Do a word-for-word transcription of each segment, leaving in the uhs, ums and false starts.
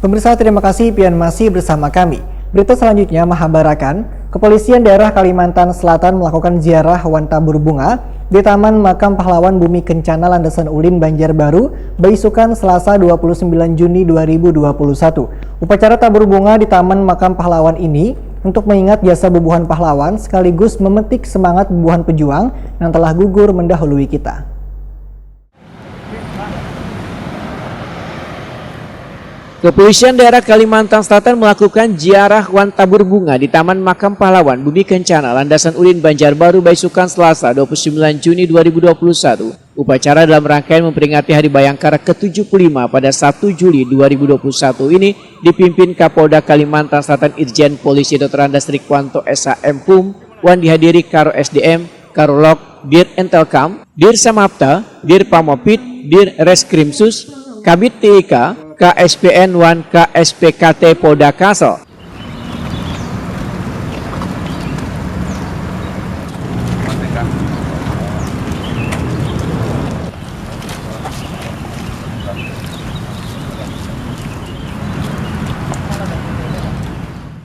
Pemirsa, terima kasih pian masih bersama kami. Berita selanjutnya mahabarakan, Kepolisian Daerah Kalimantan Selatan melakukan ziarah wan tabur bunga di Taman Makam Pahlawan Bumi Kencana Landasan Ulin Banjarbaru, baisukan Selasa dua puluh sembilan Juni dua ribu dua puluh satu. Upacara tabur bunga di Taman Makam Pahlawan ini untuk mengingat jasa bubuhan pahlawan sekaligus memetik semangat bubuhan pejuang yang telah gugur mendahului kita. Kepolisian Daerah Kalimantan Selatan melakukan ziarah wan tabur bunga di Taman Makam Pahlawan Bumi Kencana Landasan Ulin Banjarbaru baisukan Selasa dua puluh sembilan Juni dua ribu dua puluh satu. Upacara dalam rangkaian memperingati Hari Bayangkara ke tujuh puluh lima pada satu Juli dua ribu dua puluh satu ini dipimpin Kapolda Kalimantan Selatan Irjen Polisi Doktor Andas Rikwanto S H M Pum wan dihadiri Karo S D M, Karolog, Dir Entelkam, Dir Samapta, Dir Pamopid, Dir Reskrimsus, Kabid T I K, K S P N wan K S P K T Polda Kalsel.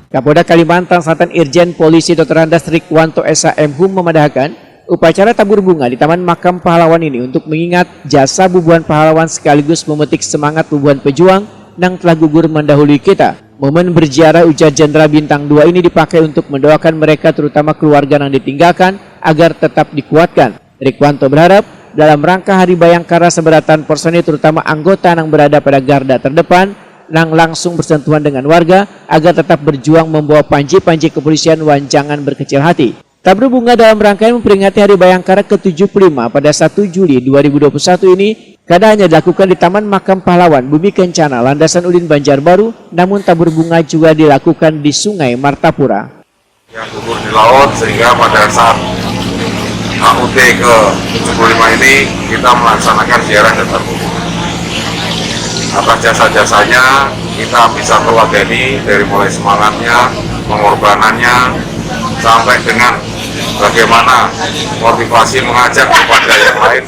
Kapolda Kalimantan Selatan Irjen Polisi Doktor Andas Rikwanto S H M Hum memadahakan, upacara tabur bunga di Taman Makam Pahlawan ini untuk mengingat jasa bubuhan pahlawan sekaligus memetik semangat bubuhan pejuang nang telah gugur mendahului kita. Momen berziarah, ujar Jenderal Bintang dua, ini dipakai untuk mendoakan mereka, terutama keluarga yang ditinggalkan, agar tetap dikuatkan. Rikwanto berharap dalam rangka Hari Bayangkara, seberatan personil, terutama anggota yang berada pada garda terdepan, yang langsung bersentuhan dengan warga, agar tetap berjuang membawa panji-panji kepolisian wan jangan berkecil hati. Tabur bunga dalam rangkaian memperingati Hari Bayangkara ke tujuh puluh lima pada satu Juli dua ribu dua puluh satu ini kada hanya dilakukan di Taman Makam Pahlawan Bumi Kencana Landasan Ulin Banjarbaru, namun tabur bunga juga dilakukan di Sungai Martapura. Yang gugur di laut, sehingga pada saat H U T ke tujuh puluh lima ini kita melaksanakan ziarah dan tabur bunga. Atas jasa-jasanya kita bisa teladani dari mulai semangatnya, pengorbanannya, sampai dengan bagaimana motivasi mengajak kepada yang lain.